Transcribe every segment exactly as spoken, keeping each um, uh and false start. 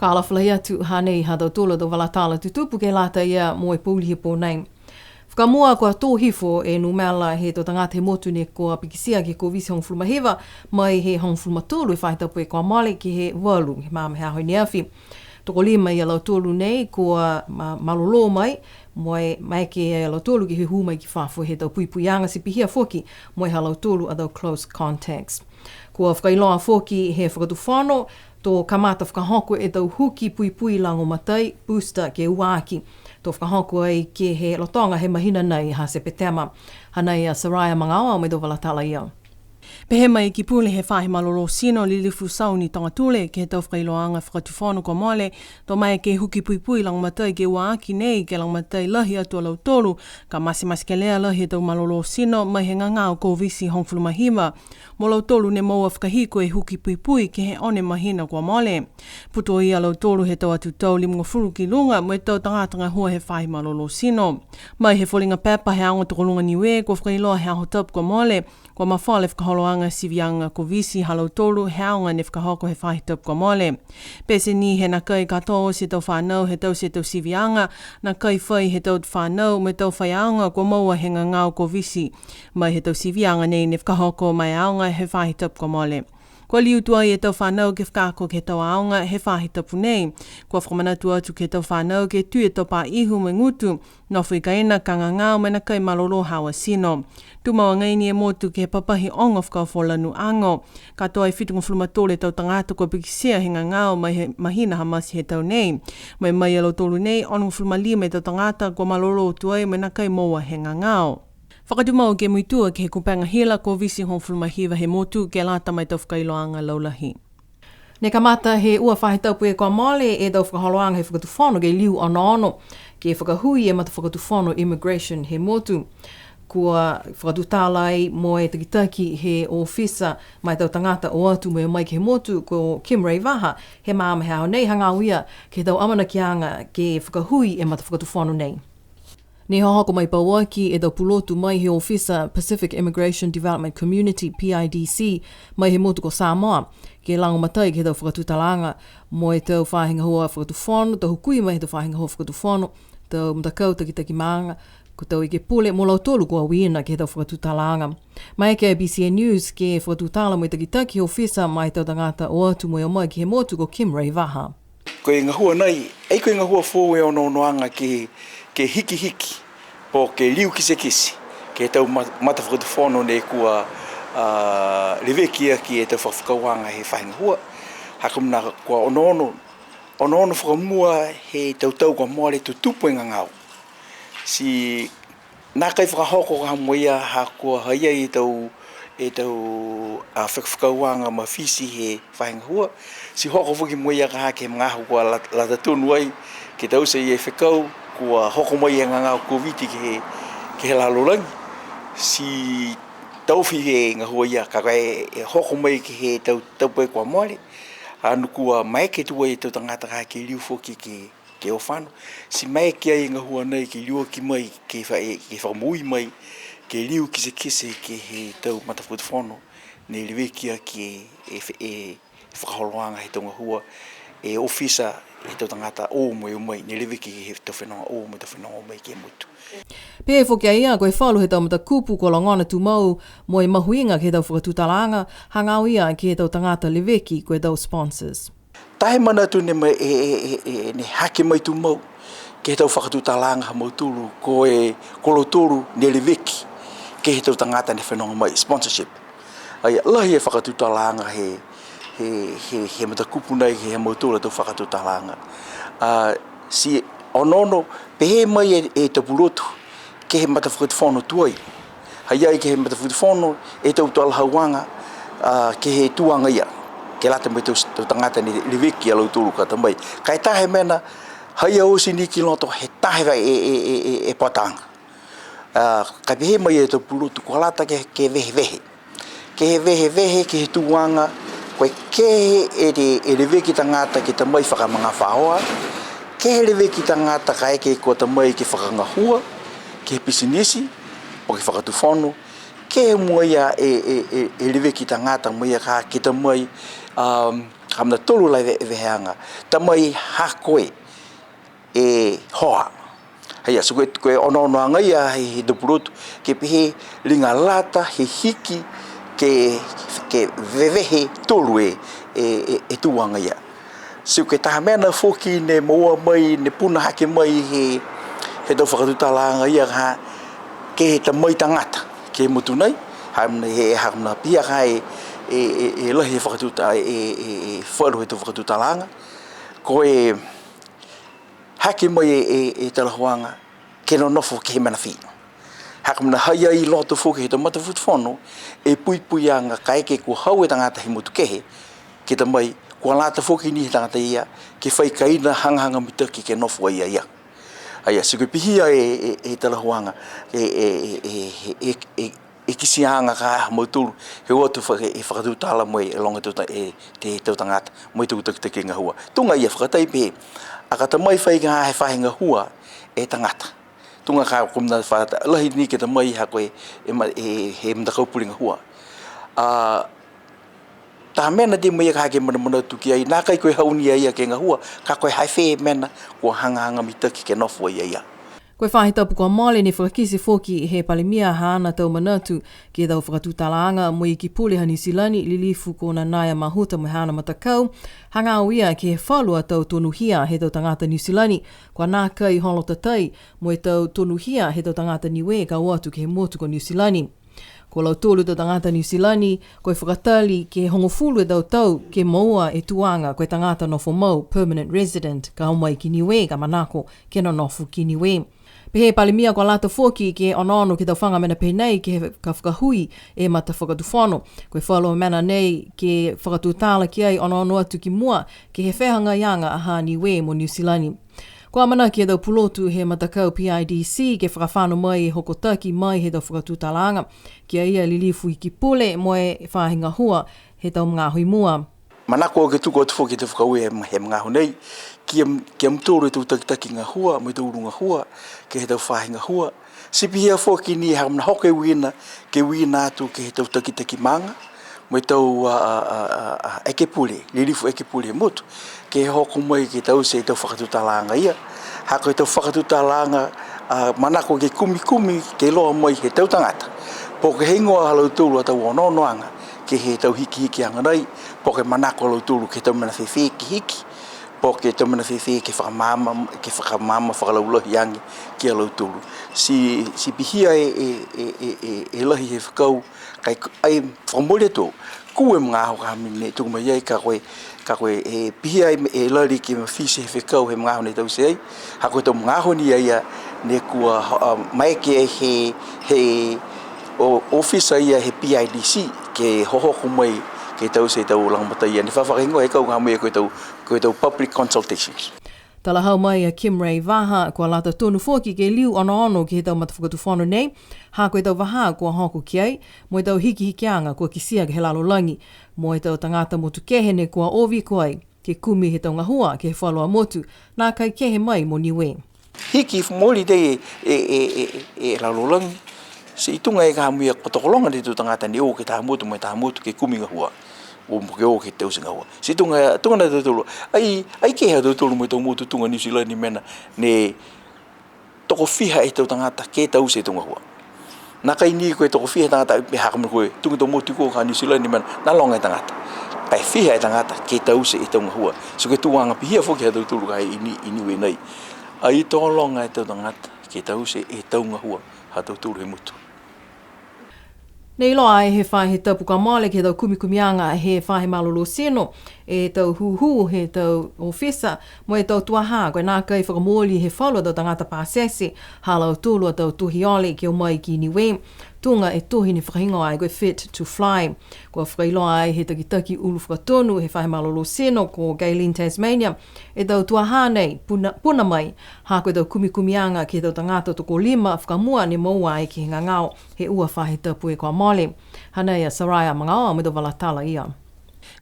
Fakaalofa lahi atu, hanei ha tautolu a tau vala tala tutupu ke lata ia mo e pouli he pō nei. Fakamua kua tō hifo e numela he tau tagata he motu ne kua pikitia ke he Koviti hogofulu ma hiva, mai he hogofulu ma tolu he faahi tapu kua mole ke he valu he magaaho he aho i ne afi. Tokolima ia lautolu nei kua ma-, malolō mai, mo e maeke ia lautolu ke he hū mai ki fafo he tau puipuiaga ti pihia foki mo e ha lautolu a tau close contacts. Kua fakailoa foki he Fakatufono, to kamata fakahoko e tau huki puipui lagomatai, booster, ke ua aki. To fakahoko ai ke he lotoga he mahina nei ha Sepetema. Hanei a Soraya Magaoa mo e tau vala tala ia. Pehē mai e Ikipule he Faahi Malolō Tino, Lilifu Sauni Togatule, ke he tau fakailoaaga Fakatufono kua mole, to maeke e huki puipui lagomatai ke ua aki nei, ke lagomatai lahi atu a lautolu, ka matematekelea lahi e tau malolō tino mai he gagao Koviti hogofulu ma hiva. Mo lautolu ne moua fakahiku e huki puipui ke he ono e mahina kua mole. Putoia a lautolu he tau atu tau limagofulu ki luga mo e tau tagata gahua he faahi malolō tino. Mai he foliga pepa he Aoga Tokoluga Niue, kua fakailoa he Aho Tapu kua mole, kua mafola e fakaholoaga siviaga Koviti ha lautolu he aoga ne fakahoko he faahi tapu kua mole. Pete ni he nākai katoa oti e tau fanau he taute e tau siviaga, nākai fai he tau fanau mo e tau faiaoga kua moua he gagao Koviti. Mai he tau siviaga nei ne fakahoko ma e aoga he faahi tapu kua mole. Kua liu tuai e tau fanau ke fakaako ke he tau aoga he faahi tapu nei. Kua fakamanatu atu ke he tau fanau ke tui e tau pā ihu mo e gutu, nofo i kaina ka gagao mo e nākai malolō haau a tino. Tumau agaia ni e motu ke he papahi ogo fakaofo lanu ago. Katoa e fitugofulu ma tolu e tau tagata kua pikitia he gagao mai he mahina ha Mati he tau nei. Mai mai a lautolu nei, onogofulu ma lima e tau tagata kua malolō tuai mo e nākai moua he gagao. Fakatumau ke muitua ke he kupega hila Koviti hogofulu ma hiva he motu ke lata mo e tau fakailoaaga laulahi. Ne kamata he ua faahi tapu kua mole e tau fakaholoaga he Fakatufono ke liu onoono ke fakahui e matafakatufono immigration he motu. Kua fakatutala ai mo e takitaki he ofisa ma e tau tagata o atu mo e o mai ke he motu ko Kim Ray Vaha he magaaho he aho nei, hagaao ia ke he tau amanakiaga ke fakahui e matafakatufono nei. Ne hohoko mai pauaki e tau pulotu mai he ofisa Pacific Immigration Development Community, P I D C, mai he motu ko Samoa, ke lagomatai ke he tau fakatutalaaga mo e tau faahi gahua fakatufono, tau hukui mai he tau faahi gahua fakatufono, tau matakau takitaki maaga, ko e tau ekepule mo lautolu kua uiina ke he tau fakatutalaaga. Maeke e B C N News ke fakatutala mo e takitaki he ofisa ma e tau tagata o atu mo e o mai ke he motu ko Kim Ray Vaha. Ko e gahua nei, ai ko e gahua foou e onoonoaga ke, ke hikihiki, po ke liu kitekite, ke he tau ma-, matafakatufono ne kua, a, leveki aki e tau fakafekauaga he faahi gahua. Ha ko e mena kua onoono, onoono fakamua he tau tau kua mole to tupu e gagao. Ti nākai fakahoko ka ha mo ia ha kua ha i ai e tau, e tau, a, fekafekauaga mafiti he faahi gahua. Ti hoko foki mo ia ka ha ke he magaaho kua la-, lata tonu ai, ke taute e fekau, kua hoko mai e gagao Koviti ke he, ke he lalolagi. Ti taofi e gahua ia, ka e, e hoko mai ke he tau, tau pē kua mole. A, ne kua maeke tuai e tau tagata ka ke liu foki ke ke o fano, ti maeke ai e gahua nei ke liuaki mai, ke fa-, ke fakamoui mai, ke liu kitekite ke he tau matafakatufono ne leveki aki e, e fe-, e fakaholoaga he tau gahua, e ofisa he tau tagata o mo e o mai, ne leveki he tau fenoga o mo e tau fenoga o mai ke he motu. Pehē foki a ia, ko e falu he tau matakupu kua logona tumau mo e mahuiga ke he tau fakatutalaaga, hagaao ia ke he tau tagata leveki, ko e tau sponsors. Taha e manatu ne mai, e, e, e, e, ne hake mai tumau ke he tau fakatutalaaga ha mautolu, ko e, ko lautolu ne leveki ke he tau tagata ne fenoga mai, sponsorship. Ai, lahi e fakatutalaaga he, he, he, he matakupu nei, he, he mautolu a tau fakatutalaaga. A, ti onoono, pehē mai e, e tau pulotu, ke he matafakatufono tuai. Ha i ai ke he matafakatufono e tau talahauaga, a, ke he tuaga ia, ke lata mo e tau, tau tagata ne leveki a lautolu ka ta mai. Ka e taha e mena, ha i ai oti ni ki loto he taha e, e, e, e, e, e pataga. A, ka pehē mai e tau pulotu, kua lata ke, ke vehevehe. Ke he vehevehe, ke he tuaga, ko e kehe e, e, e leveki tagata ke ta mai fakamagafaoa, kehe leveki tagata kaeke kua ta mai ke fakagahua, ke he pisinisi, po ke fakatufono, kehe mo ia e, e, e, e leveki tagata mo ia ka ke ta mai, um, Ka mena tolu la e ve-, e veveheaga. Ta mai ha ko e, e hoa. Haia, so ko e, ko e onoonoaga ia he, he tau pulotu, ke pehē liga lata, he hiki, ke, ke vevehe tolu e, e, e, e tuaga ia. So ko e taha mena foki ne moua mai, ne puna hake mai he, he tau fakatutalaaga ia ha, ke he ta mai tagata, ke he motu nei, ha mena he, ha mena pihia ka e, e, e, e lahi he fakatuta, e, e, e falu he tau fakatutalaaga. Ko e hake mai e, e, e talahoaga, ke nonofo ke he mena fē. Ha ko e mena ha i ai i loto foki he tau matafakatufono, e puipuiaga kaeke kua hau e tagata he motu kehe, ke ta mai, kua lata foki ni he tagata ia, ke fai kaina hagahaga mitaki ke nofo ai a ia. Haia, so ko e pihia e, e, e talahoaga, e, e, e kitiaaga ka ha mautolu, he o atu fa-, e fakatutala mo e loga tau ta-, e, te tau tagata, mo e tau takitaki gahua. Tuga ia fakatai pehē, a ka ta mai fai ka he faahi gahua e tagata. Tuga ka ko e mena fa-, lahi ni ke ta mai ha ko e, e ma-, e, he matakau pule gahua. A, taha mena ti mai ia ka hake manamanatu ki ai, nākai ko e hau ni a ia ke gahua, ka ko e ha fē mena kua hagahaga mitaki ke nofo ai a ia. Ko e faahi tapu kua mole ne fakakite foki he Palemia haana tau manatu ke he tau fakatutalaaga mo e Iki Pule ha Niu Silani, Lilifu ko Nanaia Mahuta mo e haana matakau, hagaao ia ke he falu a tau tonuhia he tau tagata Niu Silani, kua nākai holo tatai mo e tau tonuhia he tau tagata Niue ka o atu ke he motu ko Niu Silani. Ko lautolu tau tagata Niu Silani, ko e fakatali ke hogofulu e tau tau ke moua e tuaga ko e tagata nofo mau, permanent resident, ka o mai ki Niue ka manako ke nonofo ki Niue. Pehē e Palemia kua lata foki ke onoono ke he tau faga mena pehē nei ke he ka fakahui e matafakatufono. Ko e falu a mena nei ke fakatutala ki ai onoono atu ki mua ke he fehagaiaga ha Niue mo Niu Silani. Kua amanaki e tau pulotu he matakau P I D C ke fakafano mai e hokotaki mai he tau fakatutalaaga, ki a ia Lilifu Iki Pule mo e faahi gahua he tau magaaho i mua. Manako ke tuku atu foki e tau fakaaue he, he magaaho nei, ki a, ki a mutolu e tau takitaki gahua, mo e tau ulu gahua, ke he tau faahi gahua. Ti pihia foki ni ha ko e mena hoko e uiina, ke uiina atu ke he tau takitaki maaga, mo e tau, a, a, a, a, a, ekepule, lilifu ekepule he motu, ke hoko mai ke taute e tau fakatutalaaga ia. Ha ko e tau fakatutalaaga, a, manako ke kumikumi, ke iloa mai he tau tagata. Po ke heigoa ha lautolu a tau onoonoaga, ke he tau hikihikiaga nei, po ke manako a lautolu ke he tau mena fēfē ke hiki, po ke tau mena fēfē ke fakamaama, ke fakamaama fakalaulahi age ki a lautolu. Ti, ti pihia e, e, e, e, e, e lahi he fekau, ka e, ai fakamooli atu, kū e magaaho ka ha mena ne tuku mai ai, ka ko e, ka ko e, e pihia e, e lali ke mafiti he fekau he magaaho ne taute ai, ha ko e tau magaaho ni a ia, ne kua, a, maeke he, he, o, ofisa ia he P I D C, ke hohoko mai, ke taute e tau lagomatai ia, ne fa fakahigoa e kau ka ha mena ko e tau, ko e tau public consultations. Talahau mai a Kimray Vaha, kua lata tonu foki ke liu onoono ke he tau matafakatufono nei, ha ko e tau vahā kua hoko ki ai, mo e tau hikihikiaga kua kitia ke he lalolagi, mo e tau tagata motu kehe ne kua o viko ai, ke kumi he tau gahua ke he falu a motu, nākai kehe mai mo Niue. Hiki mooli tei e, e, e, e, e lalolagi, ti tuga e ka ha mena ko e tokologa e tau tagata ne o ke taha motu mo e taha motu ke kumi gahua. O mo ke o ke taute gahua. Ti tuga, tuga na tautolu. Ai, ai kehe a tautolu mo e tau motu tuga Niu Silani mena ne tokofiha e tau tagata ke taute e tau gahua. Nākai ni ko e tokofiha e tagata, e ha ko e mena ko e, tuga e tau motu ko e ka Niu Silani mena, na loga e tagata. Ka e fiha e tagata ke taute e tau gahua. Ti ko e tuaga pihia foki ha tautolu ka i Ni-, i Niue nei. Ai tokologa e tau tagata ke taute e tau gahua ha tautolu he motu. Ne iloa ai he faahi tapu kua mole ke he tau kumikumiaga he faahi malolō tino, e tau hūhū he tau ofisa, mo e tau tuaha, ko e nākai fakamooli he falu a tau tagata pasese, ha lautolu a tau tohi ole ke o mai ki Niue. Tuga e tohi ne fakahigoa ai ko e Fit to Fly. Kua fakailoa ai he takitaki ulu fakatonu he faahi malolō tino ko Gaylene Tasmania, e tau tuaha nei, puna, puna mai, ha ko e tau kumikumiaga ke he tau tagata tokolima fakamua ne moua ai ke he gagao he ua faahi tapu kua mole. Hanei a Soraya Magaoa mo e tau vala tala ia.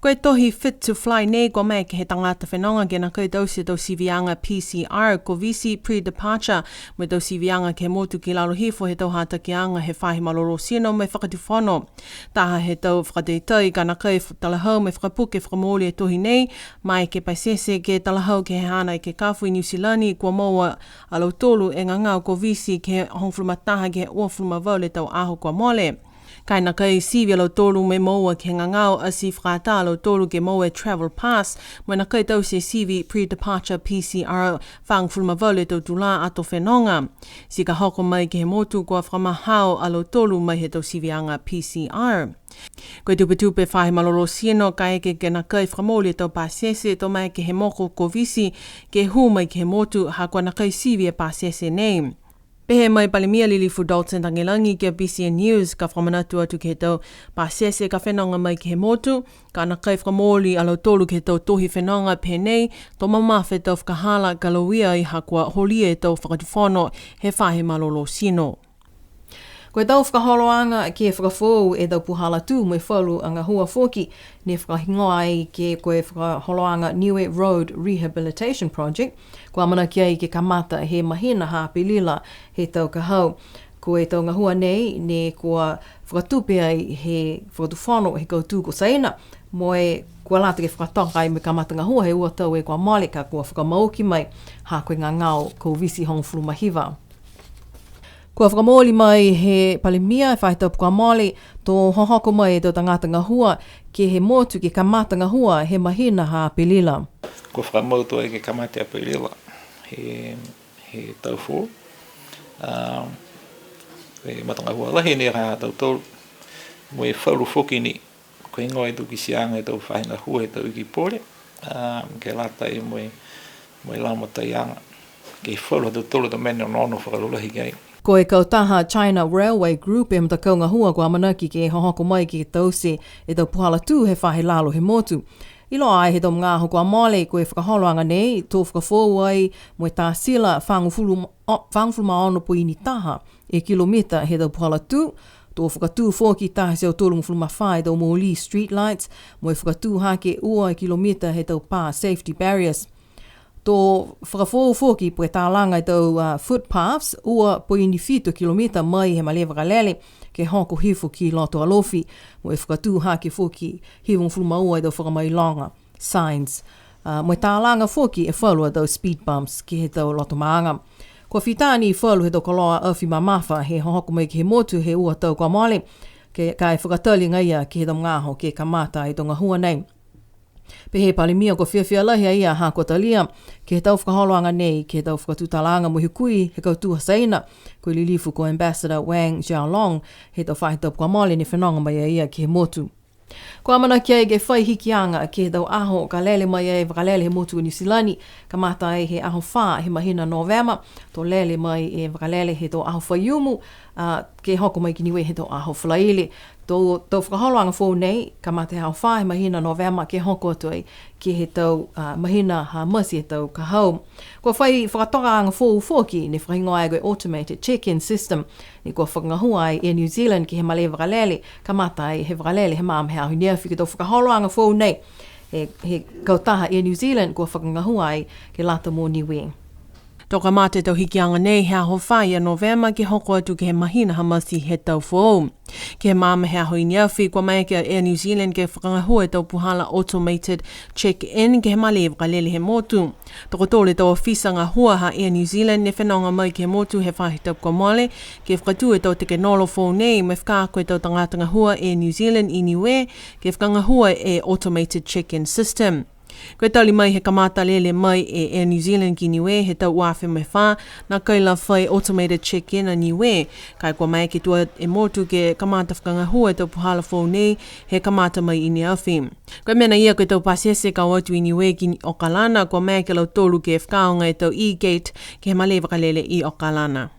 Ko e tohi Fit to Fly nei, kua maeke he tagata fenoga ke nākai taute e tau siviaga P C R, Koviti pre-departure, mo e tau siviaga ke he motu ki lalo hifo he tau hatakiaga he faahi malolō tino mo e fakatufono. Taha he tau fakataitai ka nākai f-, talahau mo e fakapuke fakamooli e tohi nei, maeke pasese ke talahau ke he haana ekekafo i Niu Silani kua moua a lautolu e gagao Koviti ke he hogofulu ma taha ke he uafulu ma valu e tau aho kua mole. Ka e nākai sivi a lautolu mo e moua ke he gagao ati fakaatā a lautolu ke moua e travel pass, mo e nākai taute e sivi pre-departure P C R fagofulu ma valu e tau tulā ato fenoga. Ti ka hoko mai ke he motu kua fakamahao a lautolu mai he tau siviaga P C R. Ko e tupetupe faahi malolō tino, kaeke ke nākai fakamooli e tau pasese to maeke he moko Koviti ke hū mai ke he motu, ha kua nākai sivi e pasese nei. Pehē mai Palemia Lilifu Dalton Tagelagi ki a B C N News, ka fakamanatu atu ke he tau pasese ka fenoga mai ke he motu, ka nākai fakamooli a lautolu ke he tau tohi fenoga pehē nei, to mamafa e tau fakahala ka lauia ai ha kua holia e tau fakatufono he faahi malolō tino. Ko e tau fakaholoaga ke fakafoou e tau puhala tū mo e falu a gahua foki, ne fakahigoa ai ke ko e fakaholoaga Niue Road Rehabilitation Project, kua amanaki ai ke kamata he mahina ha Apelila he tau ka hau. Ko e tau gahua nei, ne kua fakatupe ai he fakatufono he kautū ko Saina, mo e kua lata ke fakatoka ai mo e kamata gahua he ua tau e kua mole ka kua fakamaoki mai ha ko e gagao Koviti hogofulu ma hiva. Kua fakamooli mai he Palemia he faahi tapu kua mole, to hohoko mai e tau tagata gahua ke he motu ke kamata gahua he mahina ha Apelila. Kua fakamau atu ai ke kamata Apelila he, he tau foou. A, e matagahua lahi nei ha tautolu. Mo e falu foki ni, ko e heigoa e tau kitiaaga he tau faahi gahua he tau iki pule, a, ke lata ai mo e, mo e lagomataiaga. Ke he falu ha tautolu tau mena ne onoono fakalaulahi ki ai. Ko e kautaha China Railway Group e matakau gahua kua amanaki ke hohoko mai ke taute e tau puhala tū he faahi lalo he motu. Iloa ai he tau magaaho kua mole, ko e fakaholoaga nei, to fakafoou ai mo e tā sila fagofulu, o, fagofulu ma ono poini taha e kilomita he tau puhala tū, to fakatū foki taha e teau tolugofulu ma fā e tau molī street lights, mo e fakatū hake ua e kilomita he tau pā safety barriers. To fakafoou foki po ke talaga e tau, a, footpaths, ua poini fitu kilomita mai he malē vakalele, ke hoko hifo ki loto Alofi, mo e fakatū hake foki hivagofulu ma ua e tau fakamailoga, signs. A, mo e talaga foki e falu a tau speed bumps ke he tau loto maaga. Kua fita ni falu he tau koloa afi mamafa he hohoko mai ke he motu he ua tau kua mole, ke, ka e fakatali agaia ke he tau magaaho ke kamata e tau gahua nei. Pehē e Palemia kua fiafia lahi a ia ha kua talia ke he tau fakaholoaga nei, ke he tau fakatutalaaga mo e hukui he kautū ha Saina, ko e lilifu ko Ambassador Wang Xiaolong, he tau faahi tapu kua mole ne fenoga mai a ia ke he motu. Kua amanaki ai ke fai hikiaga ke he tau aho ka lele mai ai e vakalele he motu ko Niu Silani, kamata ai he aho fā he mahina Novema, to lele mai e vakalele he tau aho Faiumu, a, ke hoko mai ki Niue he tau aho Falaile. Tau, tau fakaholoaga foou nei, kamata he aho fā he mahina Novema ke hoko atu ai ke he tau, a, mahina ha Mati he tau ka hau. Kua fai fakatokaaga foou foki ne fakahigoa ai ko e automated check-in system, ne kua fakagahua ai e Air New Zealand ke he malē vakalele, kamata ai he vakalele he magaaho he aho i ne afi. Ke he tau fakaholoaga foou nei, he, he kautaha Air New Zealand kua fakagahua ai ke lata mo Niue. To kamata e tau hikiaga nei he aho fā ia Novema ke hoko atu ke he mahina ha Mati he tau foou. Ke he magaaho he aho i ne afi, kua maeke a Air New Zealand ke fakagahua e tau puhala automated check-in ke he malē vakalele he motu. Tokotolu e tau ofisa gahua ha Air New Zealand ne fenoga mai ke he motu he faahi tapu kua mole, ke fakatū e tau tekenolosi foou nei, mo e fakaako e tau tagata gahua Air New Zealand i Niue, ke fakagahua e automated check-in system. Ko e tali mai he kamata lele mai e Air New Zealand ki Niue he tau ua afe mo e fā, nākai la fai automated check-in a Niue, ka e kua maeke tuai e motu ke kamata fakagahua e tau puhala foou nei he kamata mai i ne afi. Ko e mena ia ko e tau pasese ka o atu i Niue ki Okalana, kua maeke a lautolu ke fakaaoga e tau e-gate ke he malē vakalele i Okalana.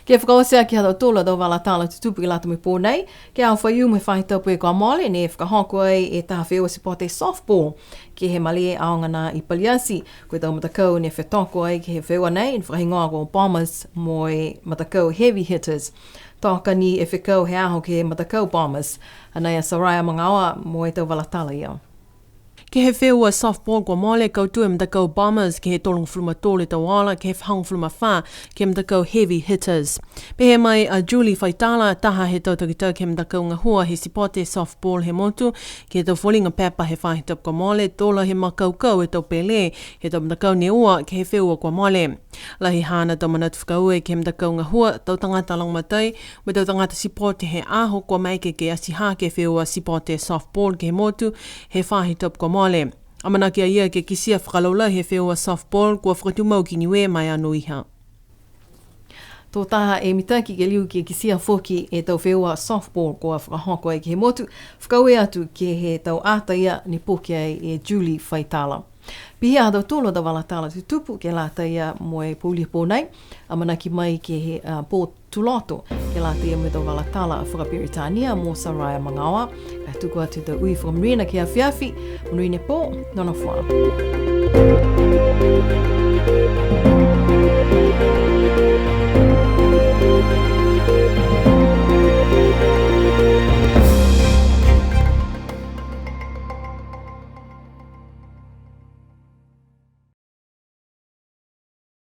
Ke fakaoti aki ha tautolu a tau vala tala tutupu ke lata mo e pō nei, ke he aho Faiumu he faahi tapu kua mole, ne fakahoko ai e taha feua sipote softball ke he malē aoga nā i Paliati. Ko e tau matakau ne fetoko ai ke he feua nei, ne fakahigoa ko Bombers mo e matakau Heavy Hitters. Toka ni e fekau he aho ke he matakau Bombers, hanei a Soraya Magaoa mo e tau vala tala ia. Ke he feua softball kua mole, kautū e matakau Bombers ke he tolugofulu ma tolu e tau ola, ke he fagofulu ma fā ke he matakau Heavy Hitters. Pehē mai a Julie Faitala, taha he tau takitaki he matakau gahua he sipote softball he motu, ke he tau foliga pepa he faahi tapu kua mole, to lahi e makaukau e tau pele he tau matakau ne ua ke he feua kua mole. Lahi haana tau manatu fakaaue ke he matakau gahua, tau tagata lagomatai, mo e tau tagata sipote he aho kua maeke ke ati hake e feua sipote softball ke he motu he faahi tapu kua mole. Amanaki a ia ke kitia fakalaulahi e feua softball kua fakatumau ki Niue ma e anoiha. To taha e mitaki ke liu ke kitia foki e tau feua softball kua fakahoko ai ke he motu, fakaaue atu ke he tau ata ia ne poki ai e Julie Faitala. Pihia ha tautolu a tau vala tala tutupu ke lata ia mo e pouli he pō nei, amanaki mai ke he, a, pō Tuloto ke lata ia mo e tau vala tala fakaperitania mo Soraya Magaoa. Ka e tuku atu e tau ui fakamonuina ke he afiafi, monuina e pō, nonofo ā.